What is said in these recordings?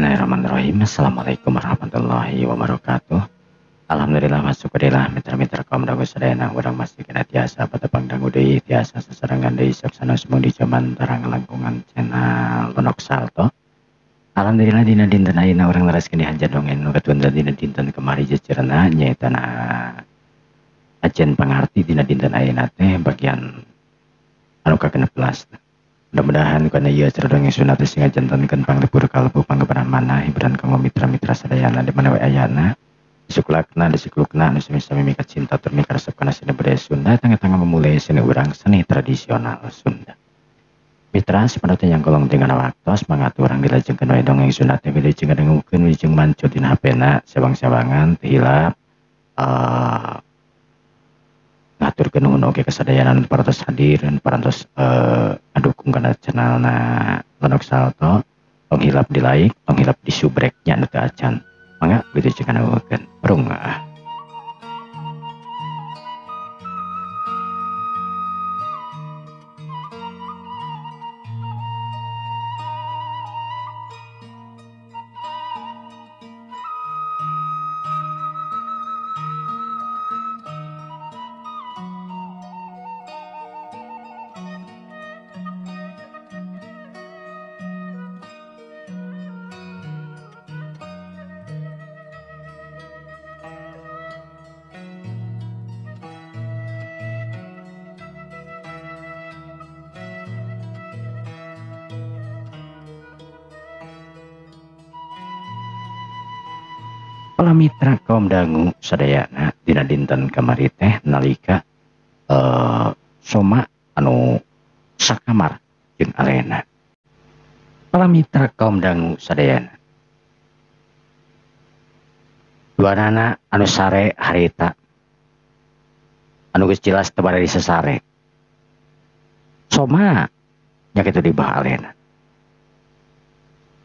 Bismillahirrahmanirrahim. Assalamualaikum warahmatullahi wabarakatuh. Alhamdulillah wa syukurillah mitra-mitra kaum dangu sadayana urang masih kena tiasa patepang dangu deui tiasa sasarengan deui saksana semua di zaman tarang langkungan channel Lenok Salto. Alhamdulillah dina dinten ayeuna urang neraskeun dihajar dongeng nu katunda dina dinten kamari jecerna nyaeta na ajen pangarti dina dinten ayeuna teh bagian anu ka-16. Mudah-mudahan karena ieu acara dongeng Sunda teh sing ngajantenkeun panglipur kalbu panggebaran manah hiburan kanggo mitra-mitra sadayana di mana we ayana. Disukulakna disiklukna nu sami-sami mika cinta tur mika resep kana seni budaya Sunda tangga-tangga memulai seni urang seni tradisional Sunda. Mitra sapanutnya yang kolong dengan waktos mangatur urang dilajengkeun wae dongeng Sunda teh wilujeng ngadangukeun wilujeng mancut dina HP-na sewang-sewangan teu hilap ngaturkeun nuhun oge kasadayana nu parantos hadir dan parantos ngadukung kana channelna Lenok Salto. Tong hilap di like, tong hilap di subrek nya nu teu acan. Mangga wilujeng ngadangukeun rungah. Para mitra kaum dangu sadayana dina dinten kamari teh nalika Soma anu sakamar jeung Alena. Para mitra kaum dangu sadayana duanana anu sare harita anu geus jelas teu bade disesare. Soma nya kitu di bah Alena.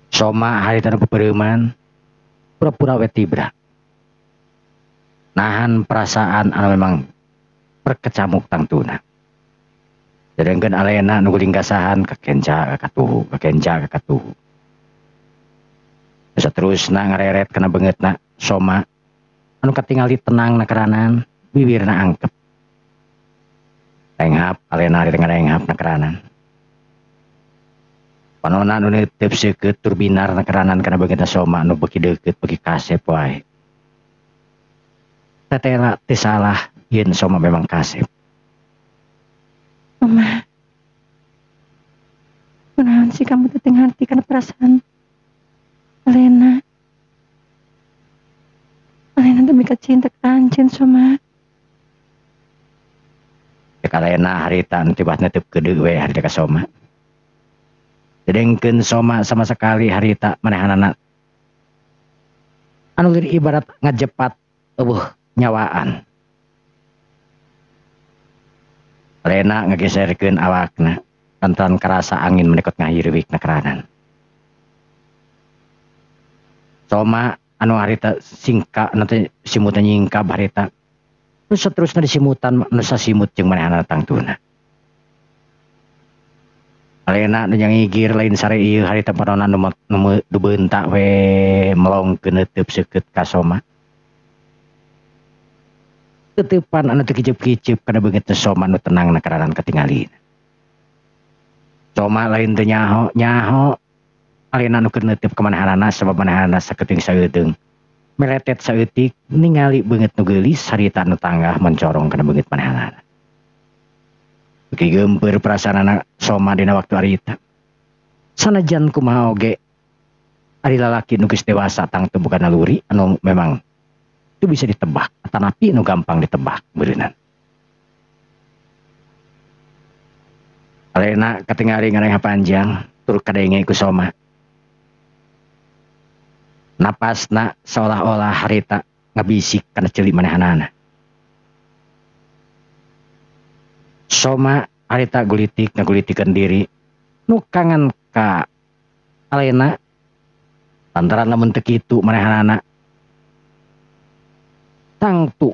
Soma harita nu pepereuman pura-pura we tibra nahan perasaan anu memang berkecamuk tangtuna. Sedangkan Alena nu linggasahan kakenca kakatuhu, kakenca kakatuhu. Saterusna ngareret kana beungeutna Soma anu katingali tenang na keranan, bibirna angkep. Renghap Alena ari ngarengap na keranan. Panona nu neuteub seukeut tur binar na keranan kana beungeutna Soma nu beuki deukeut beuki kasep wae. Tetela teu salah yen Soma memang kasep. Mama, kunaon sih kamu teh ngarti kana perasaan Alena? Alena teh mika cinta ka anjeun Soma. Cek Alena harita nu tibah neuteub keudeuh we harita ka Soma. Sedengkeun Soma sama sekali harita manehanana anu lir ibarat ngajepat eueuh nyawaan. Alena ngageserkeun awakna lantaran karasa angin menekot ngahirwik na keranan. Soma anu harita singka nanti simutna nyingkab harita nu saterusna disimutan nu sasimut jeung manehanana tangtuna. Alena nu nyangigir lain sare ieu harita panona nu beunta we melongkeun neuteub seukeut ka Soma. Teteupan anu teu kiceup-kiceup kana beungeutna Soma nu tenang na keranan katingalina. Soma lain teu nyaho, nyaho Alena nu keur neuteub ka manehanana sabab manehanana saketing saeuteung. Meletet saeutik ningali beungeut nu geulis harita nu tanggah mencorong kana beungeut manehanana. Beuki geumpeur perasaanana Soma dina waktu harita. Sanajan kumaha oge ari lalaki nu geus dewasa tangtu bukan naluri anu memang itu bisa ditebak atanapi nu gampang ditebak beureunan. Alena katingali ngarengha panjang tur kadenge ku Soma. Napasna seolah-olah harita ngabisik kana ceuli manehanana. Soma harita gulitik ngagulitikeun diri nu kangen ka Alena lantaran lamun teu kitu manehanana tangtu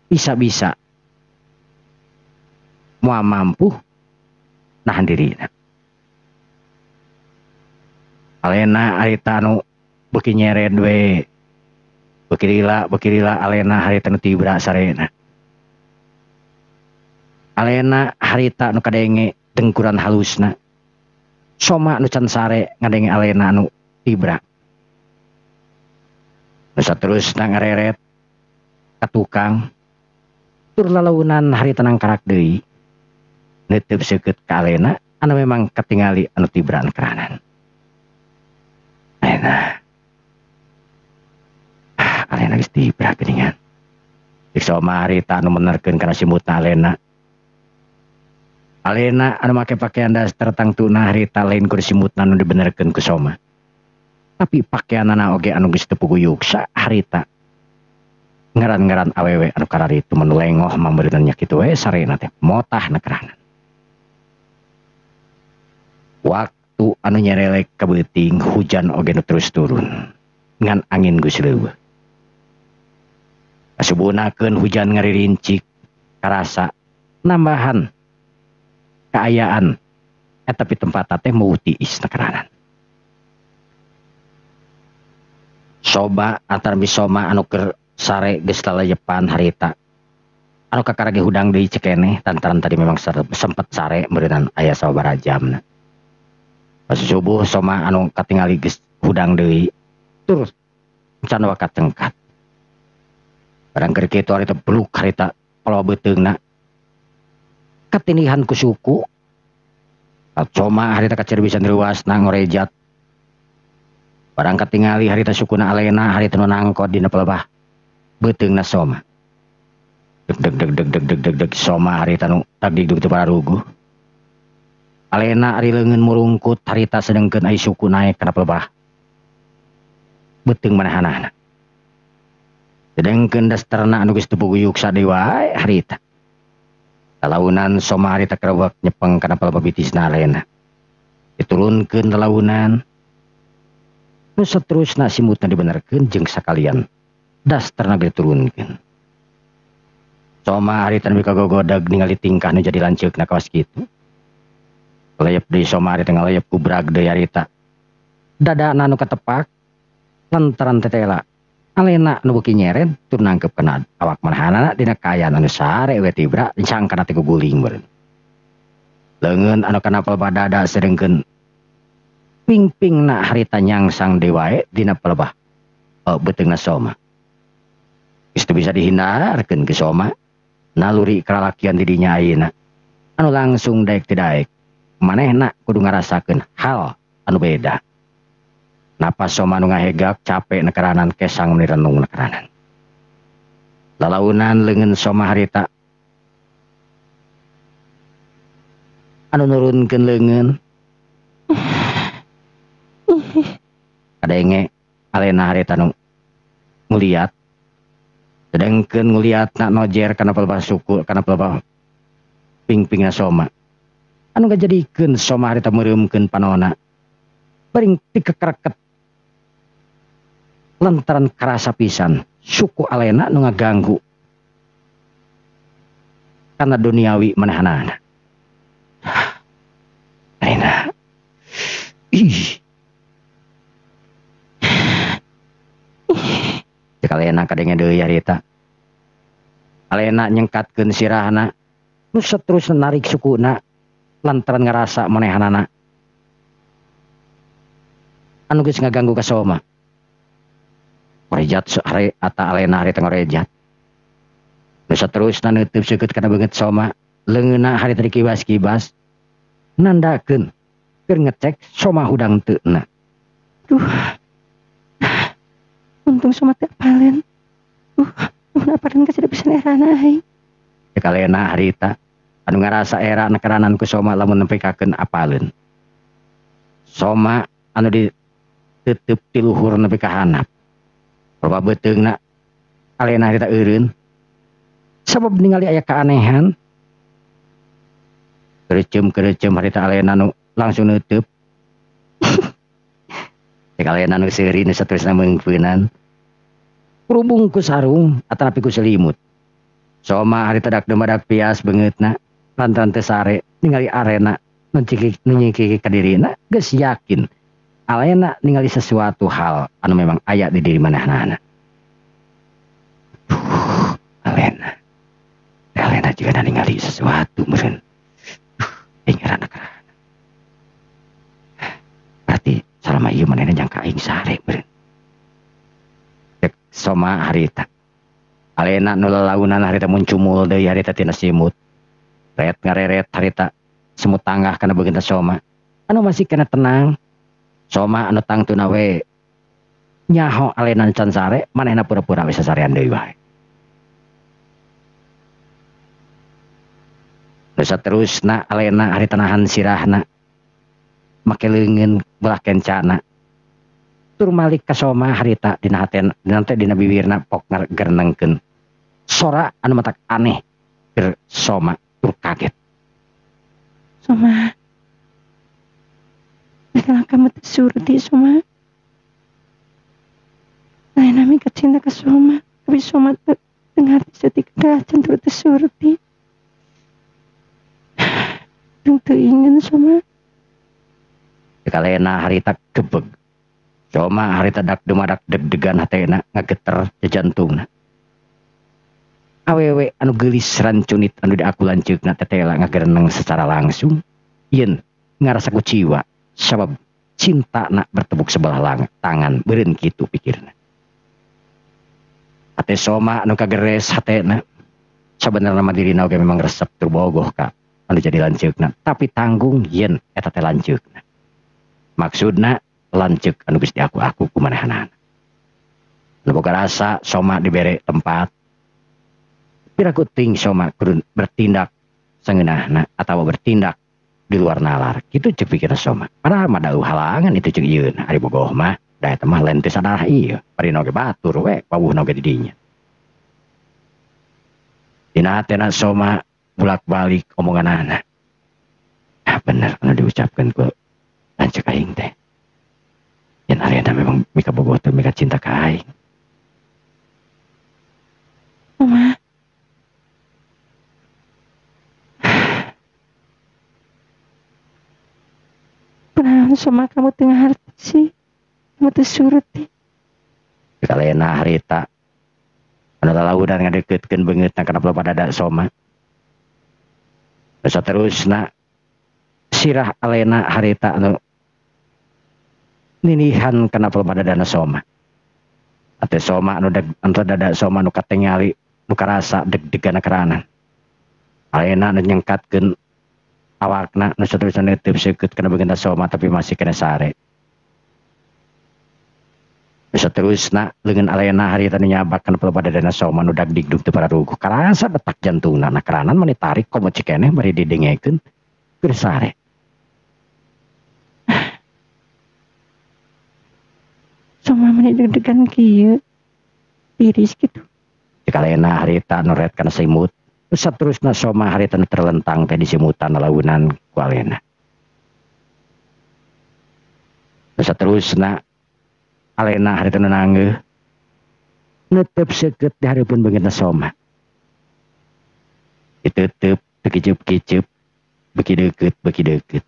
bisa-bisa moal mampu nahan dirina. Alena harita anu Beuki nyered we. Beuki lila Alena harita nu tibra sarena. Alena harita nu kadenge dengkuran halusna. Soma nu can sare ngadenge Alena nu tibra. Nu saterusna ngareret ka tukang. Tur lalaunan harita nangkarak deui. Neuteup seukeut ka Alena anu memang katingali anu tibran keranan. Alena. Alena geus tibra geuningan. Cek Soma harita anu menerkeun kana simutna Alena. Alena anu make pakaian daster tangtuna harita lain ku simutna anu dibenerkeun ku Soma. Tapi pakaianana oge anu geus teu puguyuksa harita. Ngaran-ngaran awewe anu kararitu manu lengoh mameureunna nya kitu we sarena teh motah nekeranan. Waktu anu nyerelek ka beuting hujan oge nu terus turun ngan angin geus leuweuh. Kasubunakeun hujan ngaririncik karasa nambahan kaayaan eta pi tempat teh mau tiis nekeranan. Soba antar misoma anu keur sare geus lalayepan harita anu kakara ge hudang deui cekeneh lantaran tadi memang sempet sare meureunan aya sababaraha jamna. Pas subuh Soma anu katingali geus hudang deui tur can wakat cengkat. Barang keur kitu harita beluk harita palawa beuteungna katinihan ku suku. Soma harita kacerbisan reuasna ngorejat. Barang katingali harita sukuna Alena harita nu nangkot dina pelebah beuteungna Soma. Deg deg deg deg deg deg deg deg Soma harita nu tagdigdug teu pararuguh. Alena ari leungeun murungkut harita sedengkeun ai suku naek kana pelebah beuteung manehanana. Sedengkeun dasterna anu geus teu puguyuksa deui wae harita. Lalaunan Soma harita kerewek nyepeng kana pelebah bitisna Alena. Diturunkeun lalaunan. Nu saterusna simutna dibenerkeun jeung sakalian dasterna ge diturunkeun. Soma harita nepi ka gogodag ningali tingkah nu jadi lanceukna kawas kitu. Leyep deui Soma harita ngaleyep kubrag deui harita. Dadana nu katepak lantaran tetela. Alena nu beuki nyered tur nangkep kana awak manahanana dina kaayaan anu sare we tibra cangkana teh guguling meureun. Leungeun anu kana pelebah dada sedengkeun ping-pingna harita nyangsang deui wae dina pelebah beuteungna Soma. Geus teu bisa dihindarkeun ku Soma. Naluri kalalakian di dinya ayeuna anu langsung daek teu daek manehna kudu ngarasakeun hal anu beda. Napas Soma nu ngahegak capek nekeranan kesang meni renung nekeranan. Lalaunan leungeun Soma harita anu nurunkeun leungeun. Kadenge Alena harita nu nguliat. Sedengkeun nguliatna nojer kana pelebah suku kana pelebah ping-pingna Soma. Anu ngajadikeun Soma harita meureumkeun panona. Bering tikekereket lantaran karasa pisan suku Alena nu ngaganggu kana duniawi manehanana. Alena. Ih. Cek Alena kadenge deui harita. Alena nyengkatkeun sirahna nu saterusna narik sukuna lantaran ngarasa manehanana anu geus ngaganggu ka Soma. Ngorejat sare ata Alena harita ngorejat. Nu saterusna neuteub seukeut kana beungeut Soma, leungeunna harita dikibas-kibas nandakeun keur ngecek Soma hudang teu na. Duh. Untung Soma teu apaleun. Mun apaleun geus bisa erana aing. Cek Alena harita anu ngarasa era nekeranan ku Soma lamun nepikakeun apaleun. Soma anu diteuteub ti luhur nepi ka handap. Loba beuteungna Alena harita eureun. Sabab ningali aya keanehan. Kerecem-kerecem harita Alena nu langsung neuteub. Cek Alena nu seuri nu saterusna meungpeunan. Kerubung ku sarung atanapi ku selimut. Soma harita dak demadak pias beungeutna lantaran teu sare ningali Arena nu nyingkik ka dirina geus yakin Alena ningali sesuatu hal anu memang aya di diri manehna. Alena. Alena juga ningali sesuatu meureun. Ingaran karana. Berarti salama ieu manehna jangka aing sare meureun. Cek Soma harita. Alena nu lalaunan harita muncumul deui harita tina simut. Ret ngareret harita semut tanggah kana beungeutna Soma. Anu masih kena tenang. Soma anu tangtuna we nyaho Alena can sare, manehna pura-pura we sasarean deui wae. Nu saterusna Alena harita nahan sirahna. Make leungeun belah kencana. Tur malik ka Soma harita dina haten, dina teh dina biwirna pok ngagernengkeun. Sora anu matak aneh keur Soma tur kaget. Soma. Setelah kamu tersurti Soma. Lain nami kacinta ke Soma, tapi Soma dengar setik kacan turut tersurti. Tentu ingin Soma. Kalena harita gebeg. Soma harita dak dumadak deg-degan hatena ngageter jantungna. Awewe anu geulis rancunit anu diaku lanceukna tetela ngagereneng secara langsung yen ngarasa kuciwa sabab cinta nak bertepuk sebelah tangan beureun kitu pikirna. Hate Soma anu kageres hatena sabenerna mah dirina oge memang resep tur bogoh ka anu jadi lanceukna tapi tanggung yen eta teh lanceukna. Maksudna lanceuk anu geus diaku-aku ku manehanana. Anu boga rasa Soma dibere tempat piraku ting Soma kudu bertindak sangeunahna atawa bertindak di luar nalar. Kitu ceuk pikirna Soma. Padahal mah dauh halangan itu ceuk ieu ari bogoh mah da eta mah lain teu sadarah ieu. Parina oge batur we wawuhna oge di dinya. Dina hatena Soma bolak-balik omonganana. Ah bener anu diucapkeun ku lanceuk aing teh. Yen Alena memang mika bogoh teh mika cinta ka aing. Mama. Kunaon Soma kamu tengah harti sih? Kamu teh surti. Kalena harita anu lalaunan ngadeuketkeun beungeutna kana pelopa dada Soma. Saterusna sirah Alena harita anu ninihan kana pelopa dadana Soma. Ate Soma anu dada Soma anu katingali nu karasa deg-degan keranan. Alena anu nyengkatkeun awakna nu saterusna neuteub seukeut kana beungeutna Soma tapi masih kena sare. Saterusna leungeun Alena harita nu nyabak kana pelopa dadana Soma nu dagdigdug teu pararuguh. Karasa detak jantungna na keranan mani tarik komo cikeneh bari didengekeun keur sare. Soma mani deg-degan kieu tiris kitu. Cek Alena harita nu ret kana simut. Saterusna Soma harita nu terlentang teh di simutan launan ku Alena. Saterusna Alena harita nu nanggeuh netep seukeut di hareupeun beungeutna Soma. Diteuteup teu kicup-kicup beuki deukeut beuki deukeut.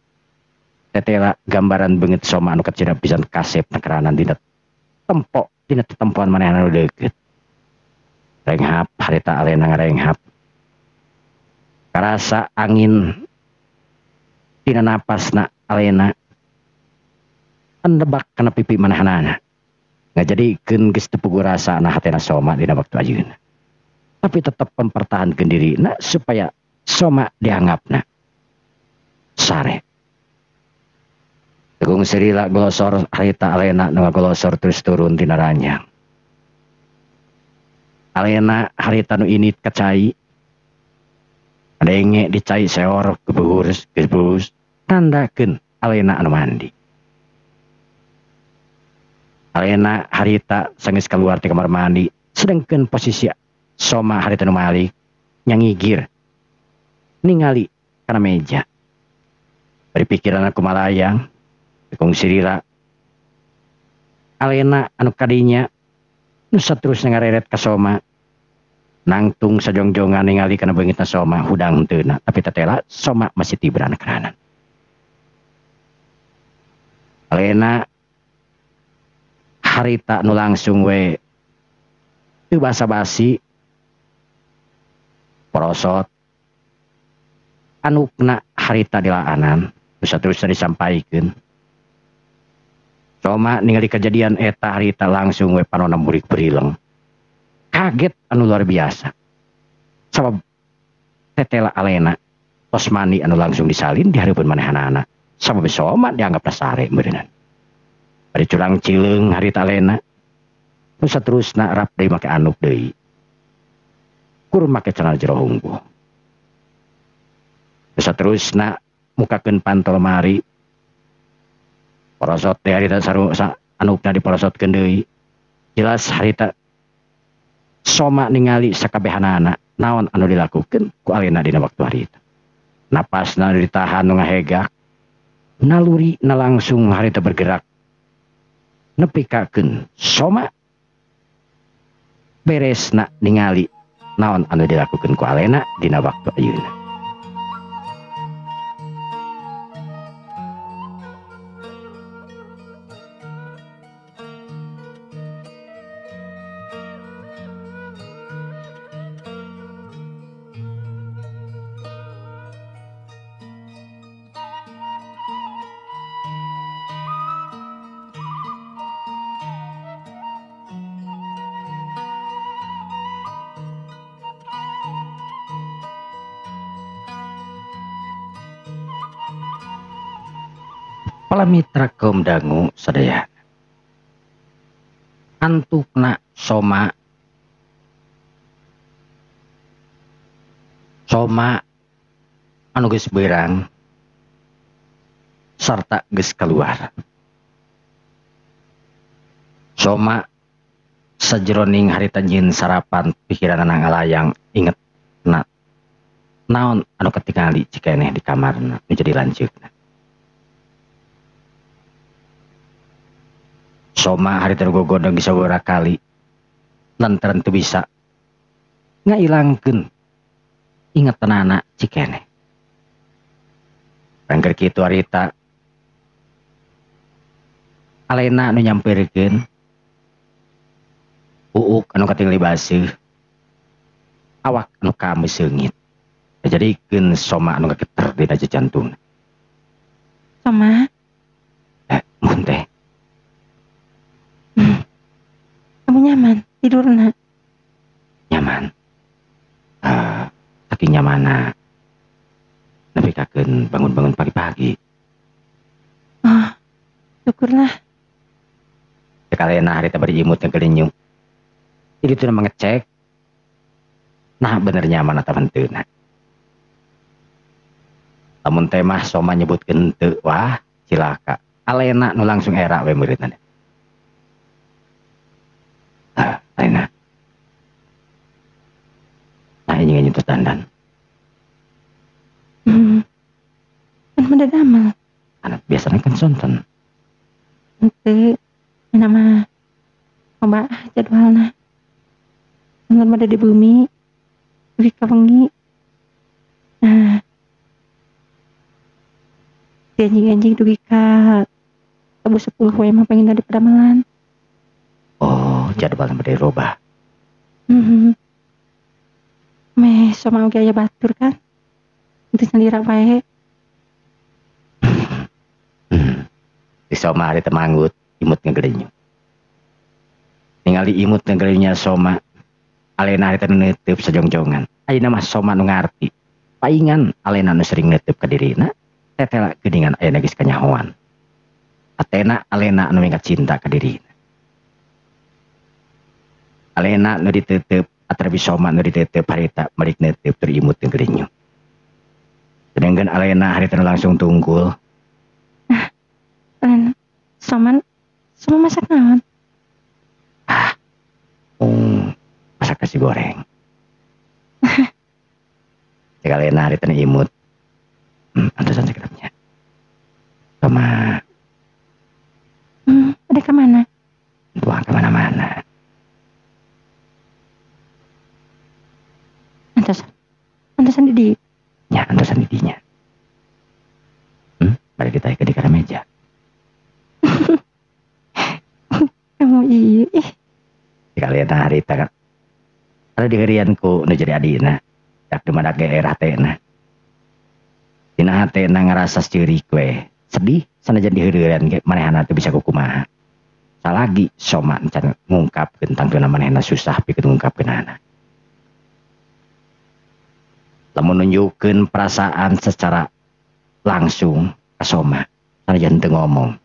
Tetela gambaran beungeut Soma anu kacida pisan kasep na keranan dina tempo dina tetempoan manehna nu deukeut. Renghap harita Alena ngarenghap. Karasa angin tina napasna Alena andebak kana pipi manehanana. Ngajadikeun geus teu puguh rasana hatena Soma dina waktu ayeuna. Tapi tetep mempertahankeun dirina supaya Soma dianggapna sare. Tegung sirila golosor harita Alena nu ngagolosor terus turun tina ranjang. Alena harita nu init ka cai. Denge di cai seor gebuhur geus tandakeun Alena anu mandi. Alena harita sanggeus kaluar ti kamar mandi sedengkeun posisi Soma harita nu malik nyangigir ningali kana meja. Bari pikiranna kumalayang tekung sirila. Alena anu kadinya nu saterusna ngareret ka Soma nangtung sajongjongan ningali kana beungeutna Soma hudang henteu tapi tetela Soma masih tibran keranan. Alena Harita nu langsung we teu basa-basi porosot anukna harita dilaanan nu saterusna disampaikeun. Soma ningali kejadian eta harita langsung we panona murik berileng. Kaget anu luar biasa. Sabab tetela alena tos mani anu langsung disalin di hareupeun manehanana. Sabab Soma dianggap sare meureunana. Bari curang cileung harita alena. Nu saterusna rap deui make anuk deui. Kur make celana jero hungkul. Nu saterusna mukakeun pantol mari. Porosot teh harita saru sa, anukna diporosotkeun deui. Jelas harita Soma ningali sakabehanana naon anu dilakukeun ku alena dina waktu harita. Napasna ditahan nu ngahegak. Naluri na langsung harita bergerak. Nepikakeun Soma beresna ningali naon anu dilakukeun ku alena dina waktu ayeuna. Para mitra kaum dangu sadayana. Antukna Soma Soma anu geus beurang sarta geus kaluar. Soma sajeroning harita nyieun sarapan pikiranana ngalayang inget na naon anu katingali cikeneh di kamarna nu jadi lanceukna. Soma harita gogodong sabaraha kali lantaran teu bisa ngailangkeun ingetanana cikeneh. Rangker kitu harita alena anu nyamperkeun uuk anu katingali baseuh awak anu kameus seungit. Jadikeun Soma anu kageter dina jantungna. Soma Mun teh. Kamu nyaman tidurna? Nyaman. Saking nyamana nepikakeun bangun-bangun pagi-pagi. Oh, syukurlah. Sekalena harita bari imut ngagelinyung. Jadi teu mengecek. Nah bener nyaman atawa henteu na. Lamun teh mah Soma nyebutkeun henteu, wah cilaka. Alena nu langsung era we meureunna. Alena. Nah ini nyentuh dandan. Kan mah damel. Anak biasanya kan sonten. Henteu, nama loba jadwalna. Sonten mah di bumi. Dugi ka wengi. Nah. Di anjing-anjing dugi ka tabuh 10 we mah pengen dari padamelan. Oh, jadwalna bade robah. Meh Soma oge aya batur kan. Henteu nyalira wae. Di Soma harita manggut, imut ngagelenyung. Ningali imut ngagelenyungnya Soma, alena harita nu neuteub sajongjongan. Ayeuna mah Soma nu ngarti. Paingan alena nu sering neuteub ka dirina, tetela geuningan ayeuna geus kanyahoan. Atena alena anu minggat cinta ka dirina. Alena nu diteuteup atrabi Soma nu diteuteup harita balik neuteub tur imut ngagelenyung. Sedangkan alena harita nu langsung tunggul. Alena, Soma, Soma masak naon? Masak nasi goreng. Cek alena harita nu imut. Antosan sekedapnya. Soma. Ada kemana? Buang kemana-mana. Antosan di. Ya, antosan di dinya. Mari kita ke di meja. Kamu ieu ih. Kalian harita kan. Ada diherian ku nu jadi adina. Dak dumadak ge era hatena. Dina hatena ngarasa ceurik we. Sedih sanajan diheureuran ge manehna teu bisa kukumaha. Salagi Soma encan ngungkapkeun tangtuna manehna susah pikeun ngungkapkeunana. Lamun nunjukkeun perasaan secara langsung ka Soma sanajan teu ngomong.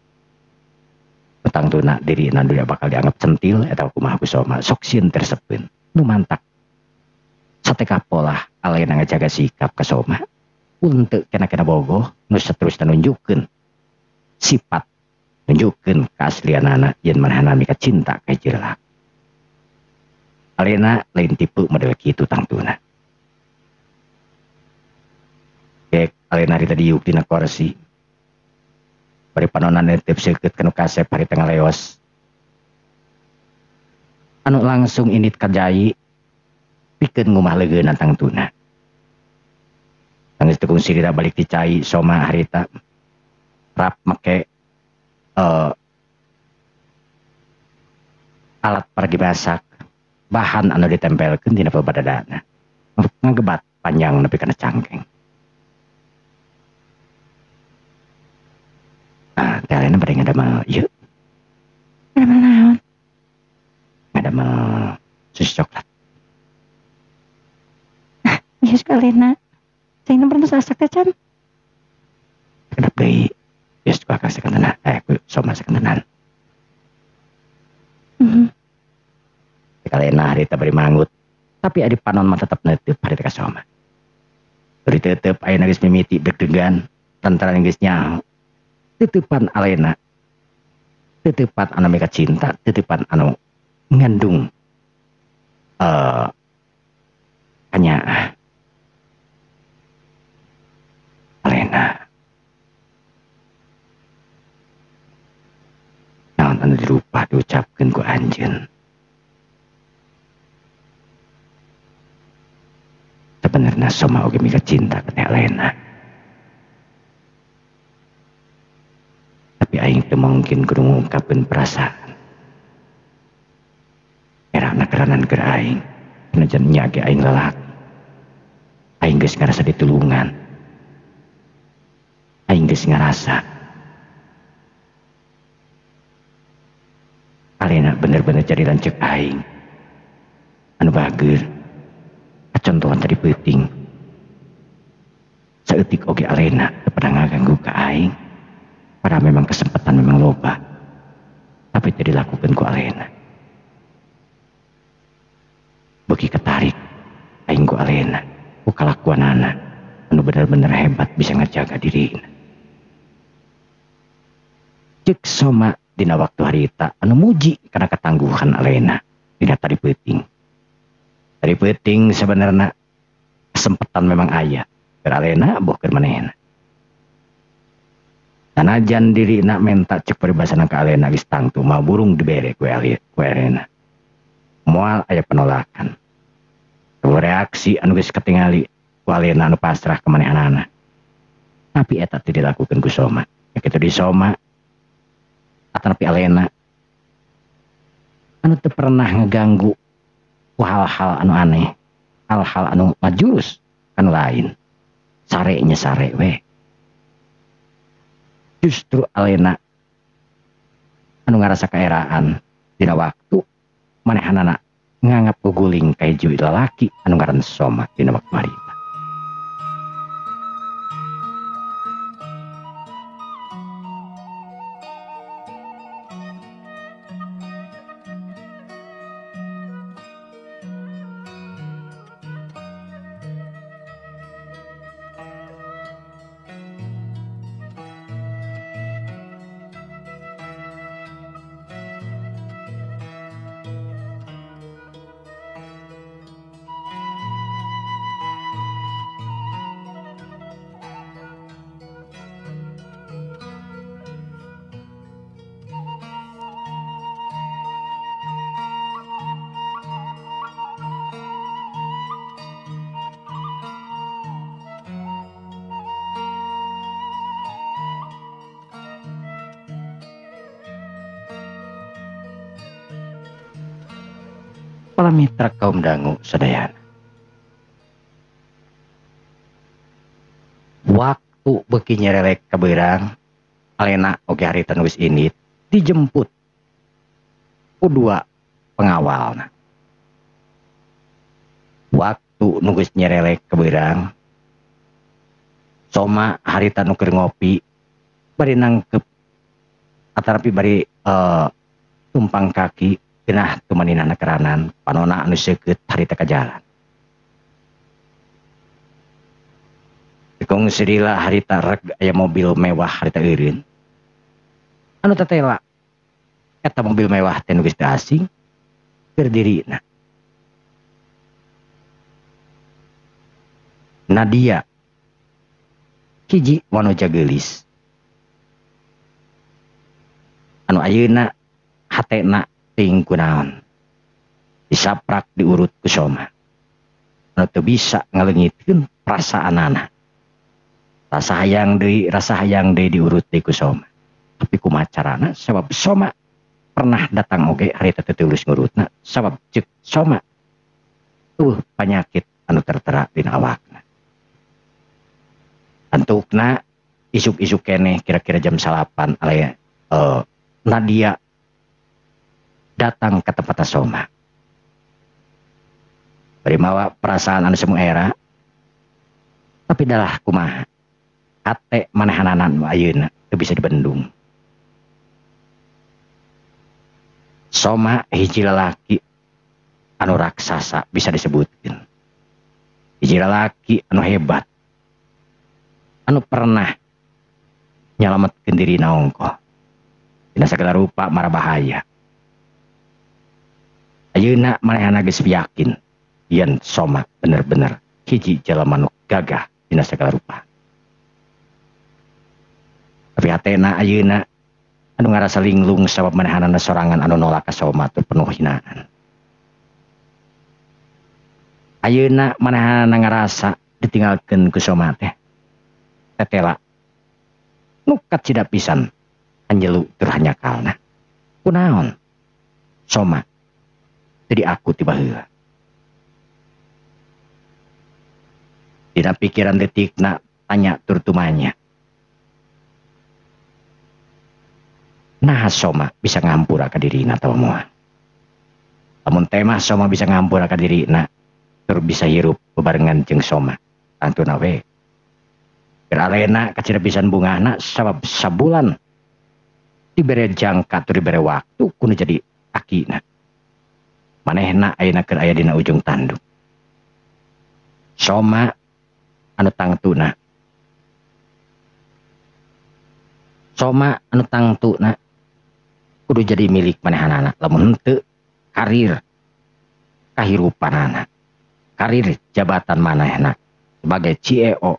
Tangtuna dirina dunya bakal dianggap centil eta kumaha ku Soma sok sieun tersepeun. Nu mantak sateka polah alena ngajaga sikap ka Soma. Untuk kena-kena bogoh nu saterusna nunjukkeun sifat nunjukkeun keaslianana yen manehna mika cinta ka hiji lalaki. Alena lain tipe model kitu tangtuna. Gek alena harita diuk dina korsi. Bari panonan netep seukeut kanu kasep harita ngaleos. Anu langsung indit ka jai pikeun ngumah leugeunan tangtuna. Tangis tekung sirira balik ti cai Soma harita rap make alat pergi masak bahan anu ditempelkeun dina babadadana ngagebat panjang nepi kana cangkeng. Ah, teh alena bade ngadamel ieu. Ngadamel naon? Ngadamel susu coklat. Ah, ieu suka alena. Saya pernah sasak teh can. Kedap deui. Geus ku akang sakantenan, ku Soma sakantenan. Teh alena harita bari manggut. Tapi ari panon mah tetep neuteub harita ka Soma. Bari teuteub ayeuna geus mimiti deg-degan, lantaran geus nyaho. Titipan alena, titipan anu mika cinta, titipan anu ngandung kanyaah. Alena naon anu dirupa diucapkeun ku anjeun. Sebenarnya Soma oge mika cinta ka teh Alena. Tapi aing teu mungkin kudu ngungkapkeun perasaan. Erana keranan keur aing, sanajan nya ge aing lalaki. Aing geus ngarasa ditulungan. Aing geus ngarasa Alena bener-bener jadi lanceuk aing. Anu bager, kacontohan tadi peuting. Saeutik oge Alena teu pernah ngaganggu ka aing. Padahal memang kesempatan memang loba, tapi tidak dilakukan ku Alena. Beuki ketarik aing ku Alena, ku kalakuanana anu bener-bener hebat bisa ngajaga dirina. Ceuk Soma dina waktu harita anu muji kana ketangguhan Alena dina tadi peuting. Tadi peuting sebenarna kesempatan memang aya keur Alena boh keur manehna. Sanajan diri nak menta cek peribasana ka Alena geus tangtu mah burung dibere ku Alena. Moal aya penolakan. Reaksi anu geus katingali ku Alena anu pasrah ka manehanana. Tapi eta teu dilakukeun ku Soma. Ya kitu di Soma atanapi Alena anu teu pernah ngeganggu ku hal-hal anu aneh, hal-hal anu ngajurus anu lain. Sarenya sare we. Justru Alena anu ngarasa kaeraan dina waktu manehanana nganggap guguling ka hiji lalaki anu ngaran Soma dina waktu harita. Para mitra kaum dangu sadayana. Waktu beuki nyerelek kabeurang, alena oge harita nu geus indit dijemput ku dua pengawalna. Waktu nu geus nyerelek kabeurang, Soma harita nu keur ngopi bari nangkep atarapi bari tumpang kaki genah tumaninana keranan panona anu seukeut harita ka jalan. Kong sirila harita reg aya mobil mewah harita eureun. Anu tetela eta mobil mewah teh nu geus teu asing keur dirina. Nadia hiji wanoja geulis anu ayeuna hatena teuing kunaon disaprak diurut ku Soma anu teu bisa ngaleungitkeun perasaanana. Rasa hayang deui diurut deui ku Soma. Tapi kumaha carana sabab Soma pernah datang oge harita teu tulus ngurutna sabab ceuk Soma tuh penyakit anu tertera dina awakna. Antukna isuk-isuk keneh kira-kira jam 9 alaya Nadia datang ke tempat Soma. Bari mawa perasaan anu semu era tapi dalah kumaha hate manehananan ayeuna teu bisa dibendung. Soma hiji lalaki anu raksasa bisa disebutkeun. Hiji lalaki anu hebat. Anu pernah nyalametkeun dirina ongkoh. Dina sagala rupa mara bahaya. Ayeuna manehna geus yakin yen Soma bener-bener hiji jalma nu gagah dina sagala rupa. Tapi hatena ayeuna anu ngarasa linglung sabab manehanana sorangan anu nolak ka Soma tur penuh hinaan. Ayeuna manehanana ngarasa ditinggalkeun ku Soma teh. Tetela nu kacida pisan anjelu tur hanyakalna. Kunaon Soma jadi aku tiba heula. Dina pikiran detikna tanya tur tumanya. Nah Soma bisa ngampura ka dirina atawa moal. Lamun temah Soma bisa ngampura ka dirina tur bisa hirup bebarengan jeung Soma. Tangtuna we. Keur alena kacida pisan bungahna sabab sabulan dibere jangka tur dibere waktu kudu jadi akina. Manehna ayeuna keur aya dina ujung tanduk. Soma anu tangtuna. Soma anu tangtuna kudu jadi milik manehanana lamun henteu karir kahirupanana, karir jabatan manehna sebagai CEO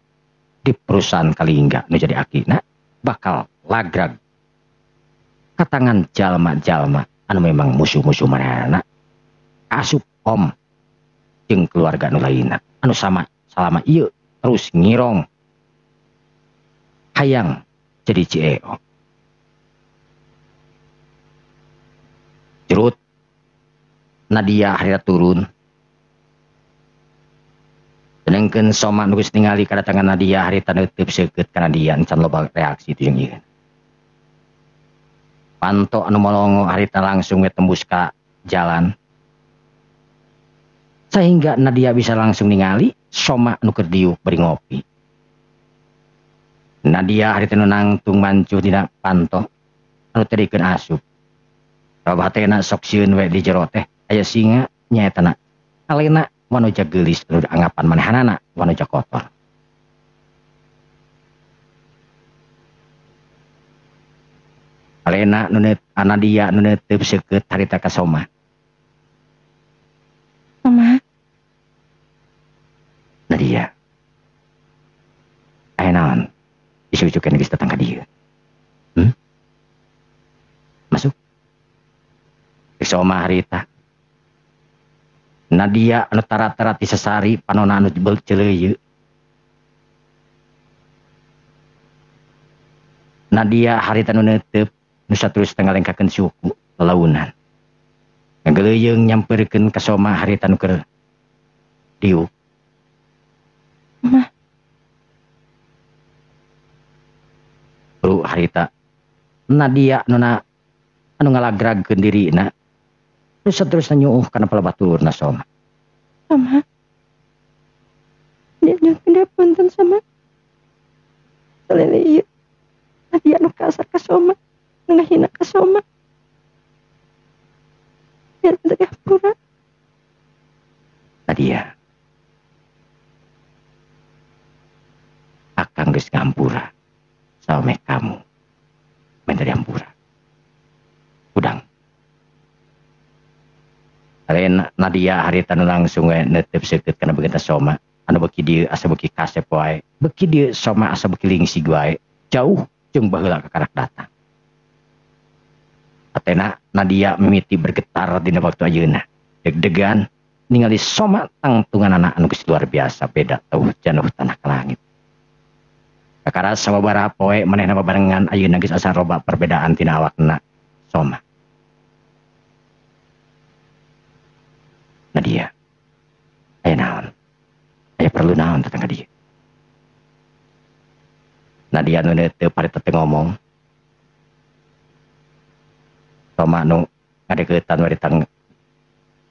di perusahaan Kalingga nu jadi akina bakal lagrag katangan jalma-jalma anu memang musuh-musuh manehna asup om jeung keluarga nu lainna anu sama salama ieu terus ngirong hayang jadi CEO. Jerut Nadia harita turun. Sedangkan Soma nu geus ningali kadatangan Nadia harita neuteub seukeut ka Nadia encan loba reaksi teu jeung ieu. Panto anu molongo harita langsung we tembus ka jalan. Sehingga Nadia bisa langsung ningali Soma nu keur diuk bari ngopi. Nadia harita nu nangtung mancuh dina panto anu teu dikeun asup. Sabab hatena sok sieun we di jero teh aya singa nyaetana alena wanoja geulis anu anggapan manehanana wanoja kotor. Alena nu Nadia nu neuteub seukeut harita ka Soma. Soma. Nadia. Aya naon? Isuk-isuk keneh geus datang ka dieu. Masuk. Soma harita. Nadia anu tara-tara ti sesari panona anu celeuyeu. Nadia harita nu neuteub nu saterus ngalengkakeun suku lelaunan. Ngageleuyeng nyamperkeun ka Soma harita nu keur diuk. Mah. Bro harita Nadia nuna anu ngalagragkeun dirina. Terus terus nyuuh kana palabaturna Soma. Soma. Dia nyuhun dia punten Soma. Salele ieu Nadia nu kasar ka Soma, nu ngahina ka Soma. Biar minta dihampura. Nadia. Akang geus ngampura sama kamu. Minta dihampura. Udang. Lain Nadia harita nu langsung we neuteup seukeut kana beungeutna Soma. Anu beuki dieu asa beuki kasep wae. Beuki dieu Soma asa beuki lingsig wae. Jauh jeung baheula kakarak datang. Atena Nadia mimiti bergetar dina waktu ayeuna. Deg-degan ningali Soma tangtunganana anu geus luar biasa beda teuh januh tanah ka langit. Kakara sababaraha poe manehna babarengan ayeuna geus asa loba perbedaan tina awakna Soma. Nadia, aya naon? Aya perlu naon datang ka dieu? Nadia nu teu parita teu ngomong. Soma nu ngadeuketan warita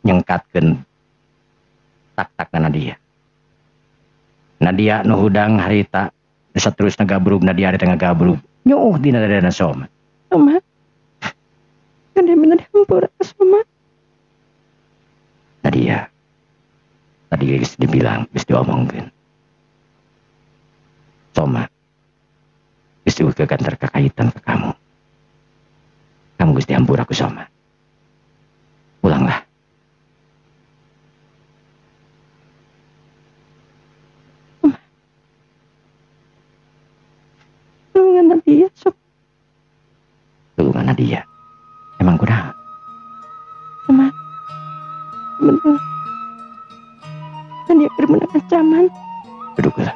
nyengkatkeun tak-takna Nadia. Nadia nu hudang harita nu saterusna gabrug, Nadia harita ngagabrug. Nyuuh dina dadana Soma. Soma. Kan dia minta dihampura ka Soma. Nadia. Tadi geus dibilang, geus diomongkeun. Soma. Geus diukeun terkaitan ke kamu. Kamu geus dihampura ku Soma. Pulanglah. Tulungan Nadia, Sob. Tulungan Nadia. Emang kunaon? Soma. Bener. Nadia keur menang ancaman. Duduk heula.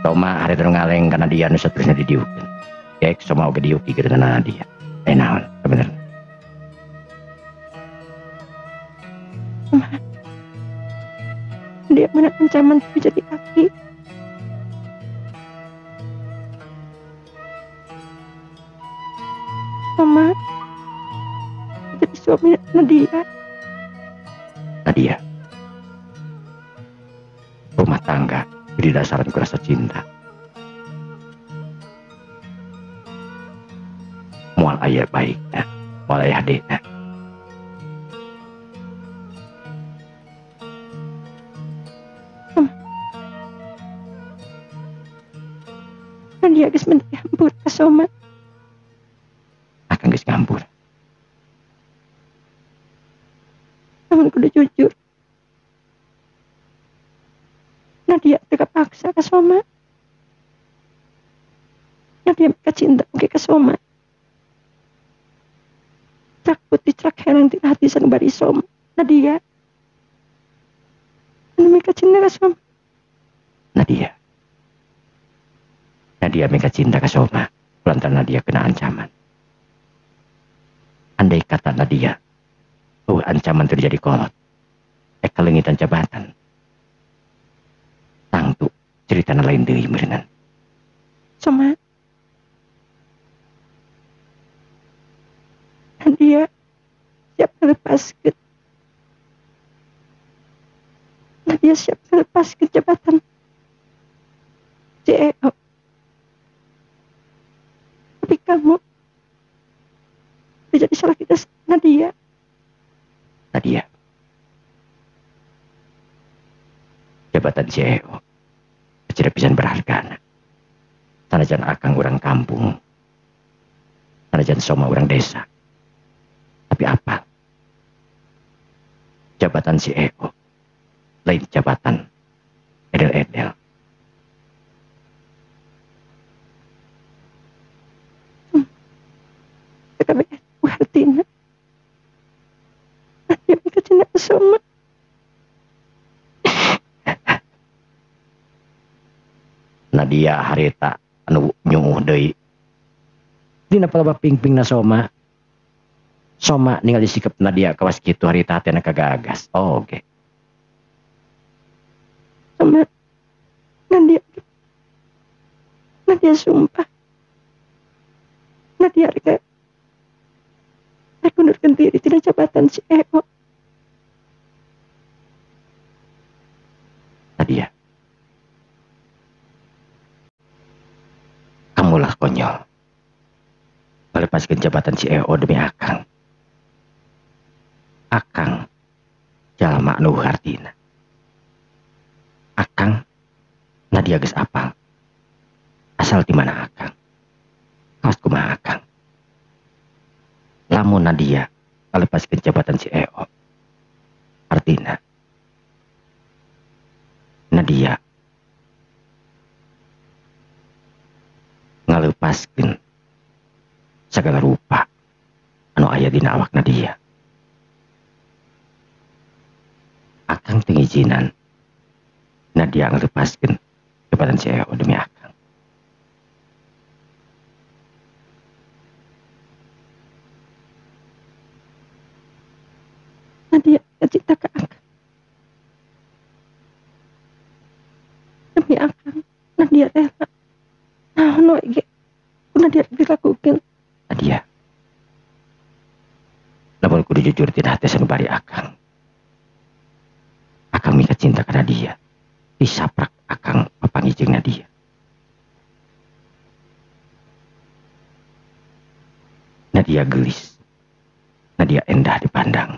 Soma hari teu ngaleng kana Nadia nu saterusna didiukeun. Gek Soma oge diuk digeureunan Nadia. Naon sebenarnya? Soma. Dia menang ancaman tapi jadi kaki. Soma jadi suami Nadia. Nadia. Rumah tangga jadi dasaran ku rasa cinta. Moal aya baikna, moal aya hadena. Nadia geus minta dihampura ka Soma. Akang geus ngampura. Namun kudu jujur. Nadia teu kapaksa ka Soma. Nadia mika cinta oge ka Soma. Cak putih cak herang tina hati sanubari Soma. Nadia. Anu mika cinta ka Soma. Nadia. Nadia mika cinta ka Soma. Lantaran Nadia kena ancaman. Andai kata Nadia, oh ancaman terjadi kolot. Kalengitan jabatan. Tangtu cerita lain deui meureunnan. Soma. Nadia siap melepaskan. Nadia siap melepaskan jabatan CEO. Tapi kamu jadi salah kita Nadia. Nadia. Jabatan CEO tidak bisa berharga. Sanajan akang orang kampung, sanajan Soma orang desa. Tapi apa? Jabatan CEO lain jabatan edel-edel. Tapi hartina. Nadia mika cinta ka Soma. Nadia harita anu nyuuh deui. Dina palebah pingpingna Soma. Soma ningali sikap Nadia kawas kitu harita hatena kagagas. Oge. Soma Nadia, Nadia sumpah. Nadia rek undurkan diri tina jabatan CEO. Nadia, kamulah konyol. Melepaskan jabatan CEO demi Akang. Akang jalma nu hartina. Akang Nadia geus apal. Asal di mana Akang? Kawas kumaha Akang? Lamun Nadia melepaskan jabatan CEO, artina Nadia ngalepaskeun segala rupa anu aya dina awak Nadia. Akang teu ngijinan Nadia ngalepaskeun jabatan CEO demi Akang. Nadia cinta ke Akang. Demi Akang, Nadia rela. Naon we ge ku Nadia dilakukeun. Nadia, lamun kudu jujur tina hate sanubari Akang. Akang mika cinta ka Nadia. Disaprak Akang papanggih jeung Nadia. Nadia gelis. Nadia endah dipandang.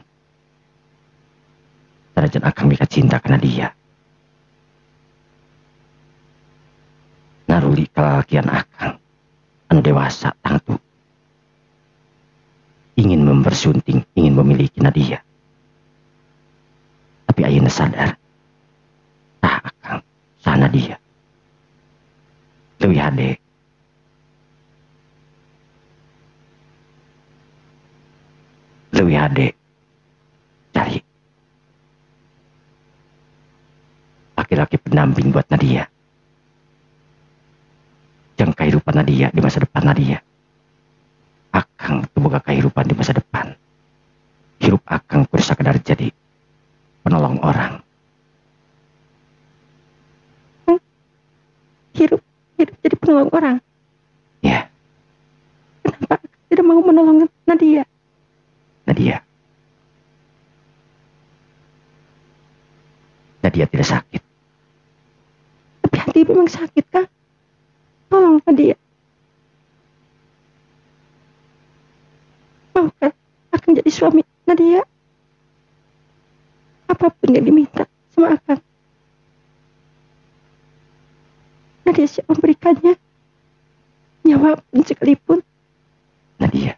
Sanajan Akang mika cinta ka Nadia. Naruli kalalakian Akang anu dewasa tangtu ingin mempersunting, ingin memiliki Nadia. Tapi ayeuna sadar, tah Akang saha Nadia. Leuwih hade leuwih hade cari laki-laki pendamping buat Nadia. Jang kehidupan Nadia di masa depan Nadia. Akang teu boga kehidupan di masa depan. Hirup Akang kudu sakadar jadi penolong orang. Hirup hidup jadi penolong orang. Ya. Kenapa tidak mau menolong Nadia? Nadia. Nadia tidak sakit. Tapi hati memang sakit, Kang. Tolong Nadia. Maukah Akang jadi suami Nadia? Apapun yang diminta sama Akang, Nadia siap memberikannya. Nyawa pun sekalipun. Nadia,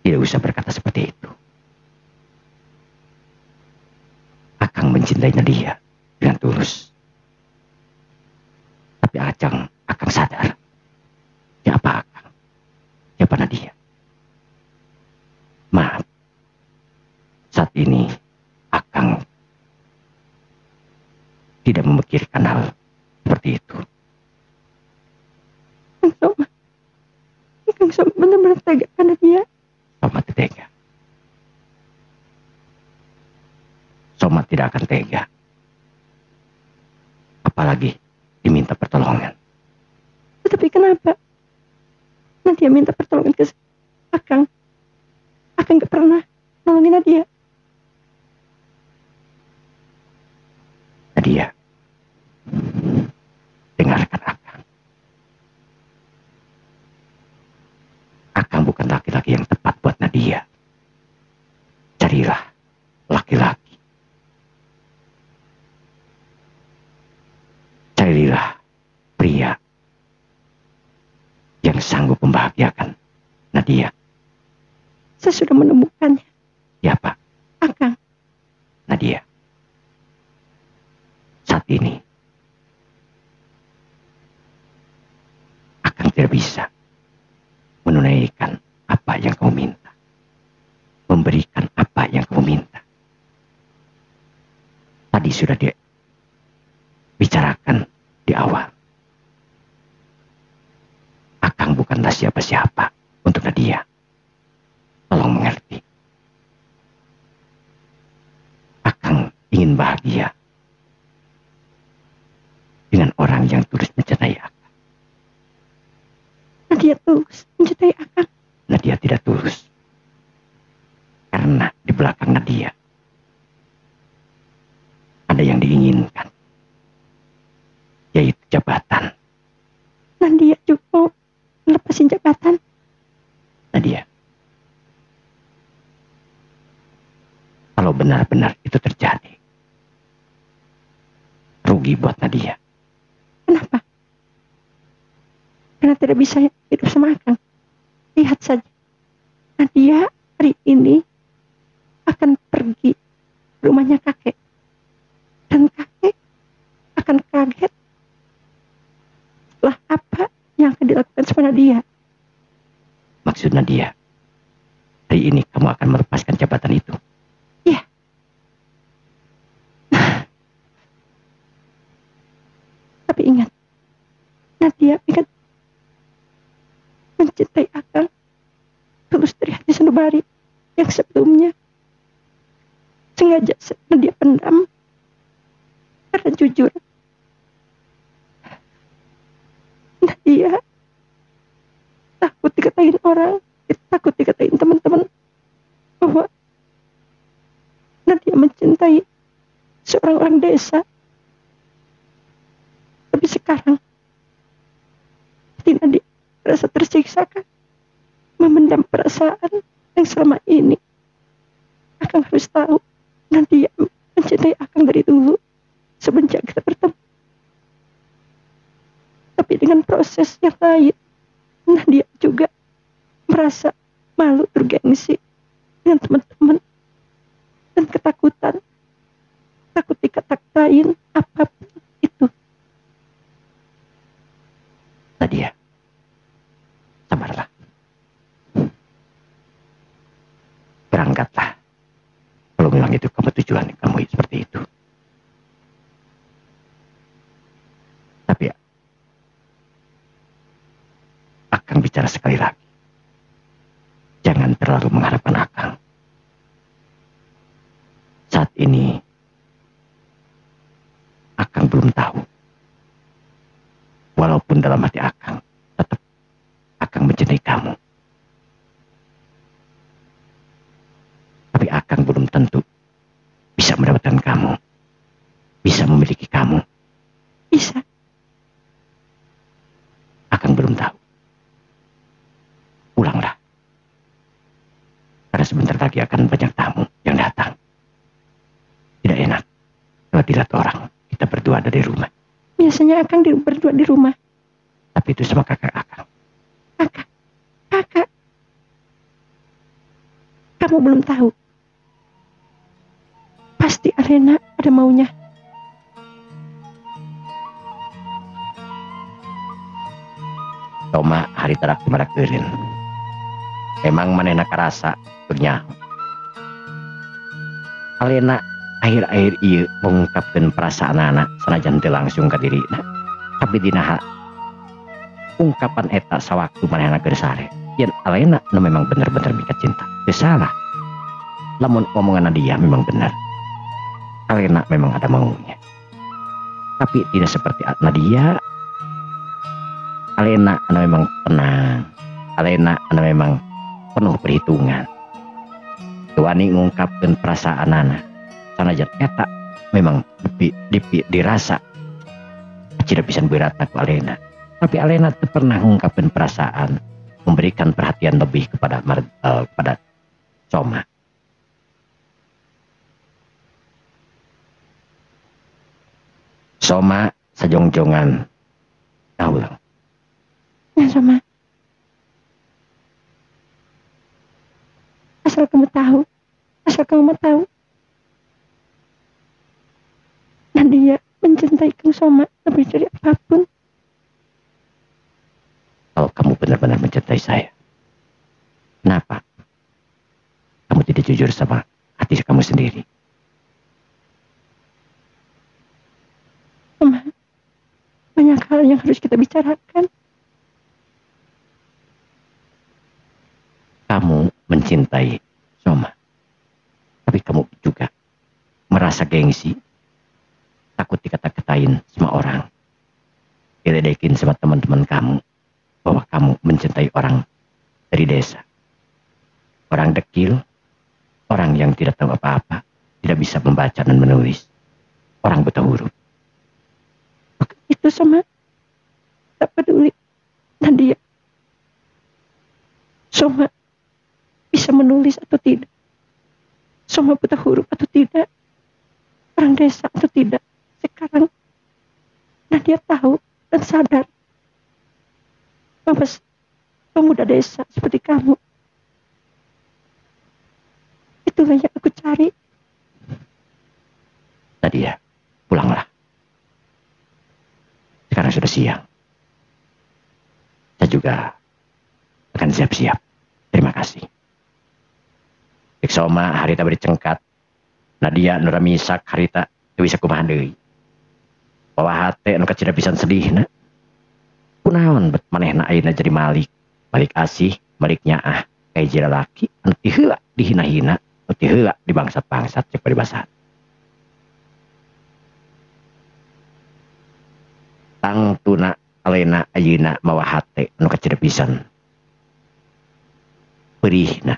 tidak usah berkata seperti itu. Akang mencintai Nadia dengan tulus. Tapi Akang sadar. Siapa Akang? Siapa Nadia? Maaf. Saat ini Akang tidak memikirkan hal seperti itu. Kang Soma, Kang Soma benar-benar tega karena dia. Soma tidak tega. Soma tidak akan tega. Apalagi diminta pertolongan. Tetapi kenapa Nadia minta pertolongan ke Akang? Akang gak pernah nolongin Nadia. Nadia, dengarkan Akang. Akang bukan laki-laki yang tepat buat Nadia. Carilah laki-laki. Carilah pria yang sanggup membahagiakan Nadia. Saya sudah menemukannya. Siapa? Akang. Nadia. Saat ini Akang tidak bisa menunaikan apa yang kamu minta, memberikan apa yang kamu minta. Tadi sudah dibicarakan di awal. Akang bukanlah siapa-siapa untuk Nadia. Tolong mengerti. Akang ingin bahagia dengan orang yang tulus mencintai Akang. Nadia tulus mencintai Akang. Nadia tidak tulus. Karena di belakang Nadia ada yang diinginkan, yaitu jabatan. Nadia juga mau melepasin jabatan. Nadia, kalau benar-benar itu terjadi, rugi buat Nadia. Kenapa? Karena tidak bisa hidup sama Akang. Lihat saja, Nadia hari ini akan pergi ke rumahnya kakek. Dan kakek akan kaget setelah apa yang akan dilakukan sama Nadia. Maksud Nadia, hari ini kamu akan melepaskan jabatan itu? Iya. Tapi ingat, Nadia ingat mencintai Akang tulus dari hati sanubari yang sebelumnya sengaja Nadia pendam. Karena jujur, Nadia takut dikatain orang, takut dikatain teman-teman bahwa Nadia mencintai seorang orang desa. Tapi sekarang hati Nadia merasa tersiksa kan, memendam perasaan yang selama ini. Akang harus tahu, Nadia mencintai Akang dari dulu semenjak kita bertemu. Tapi dengan proses yang lain, Nadia juga merasa malu, bergengsi dengan teman-teman dan ketakutan, takut dikata-katain apapun itu. Nadia, sabarlah. Berangkatlah. Kalau memang itu kamu tujuan kamu seperti itu. Tapi Akang bicara sekali lagi. Jangan terlalu mengharapkan Akang. Saat ini Akang belum tahu. Walaupun dalam hati Akang tetap Akang mencintai kamu. Tapi Akang belum tentu bisa mendapatkan kamu, bisa memiliki kamu. Bisa. Akang belum tahu. Pulanglah. Karena sebentar lagi akan banyak tamu yang datang. Tidak enak kalau dilihat orang kita berdua ada di rumah. Biasanya Akang berdua di rumah. Tapi itu sama kakak Akang. Kakak, kakak. Kamu belum tahu. Pasti Alena ada maunya. Toma hari terak dimarakeun. Emang manehna karasa keur nyaho. Alena akhir-akhir ieu mengungkapkeun perasaanana sanajan teu langsung ka dirina. Tapi dina ungkapan eta sawaktu manehna keur sare. Yen Alena nu memang bener-bener mikat cinta, teu salah. Lamun omongan dia memang benar. Alena memang ada maunya. Tapi tidak seperti Nadia. Alena anu memang tenang. Alena anu memang penuh perhitungan. Wani ngungkapkeun perasaanana. Sanajan eta memang dirasa acida pisan beratna ku Alena. Tapi Alena teu pernah ngungkapkeun perasaan, memberikan perhatian lebih kepada kepada Soma. Soma sajongjongan tahu lang. Ya Soma. Asal kamu tahu, asal kamu tahu, Nadia mencintai Kang Soma lebih dari apapun. Kalau kamu benar-benar mencintai saya, kenapa kamu tidak jujur sama hati kamu sendiri? Soma, banyak hal yang harus kita bicarakan. Kamu mencintai Soma. Tapi kamu juga merasa gengsi, takut dikata-katain sama orang, diledekin sama teman-teman kamu bahwa kamu mencintai orang dari desa. Orang dekil, orang yang tidak tahu apa-apa, tidak bisa membaca dan menulis, orang buta huruf. Itu sama tak peduli Nadia. Soma bisa menulis atau tidak, Soma buta huruf atau tidak, orang desa atau tidak. Sekarang Nadia tahu dan sadar bahwa pemuda desa seperti kamu, itulah yang aku cari. Nadia, pulanglah. Sekarang sudah siang. Saya juga akan siap-siap. Terima kasih. Cek Soma harita beri cengkat. Nadia nu ramisak harita teu bisa kumaha deui. Bawa hate nu kacida pisan sedihna. Kunaon bet manehna ayeuna jadi malik. Malik asih, malik nyaah, ka hiji lalaki anu ti heula dihina-hina, anu ti heula dibangsat-bangsat cek paribasa. Tangtuna alena ayeuna mawa hate anu kacida pisan perihna.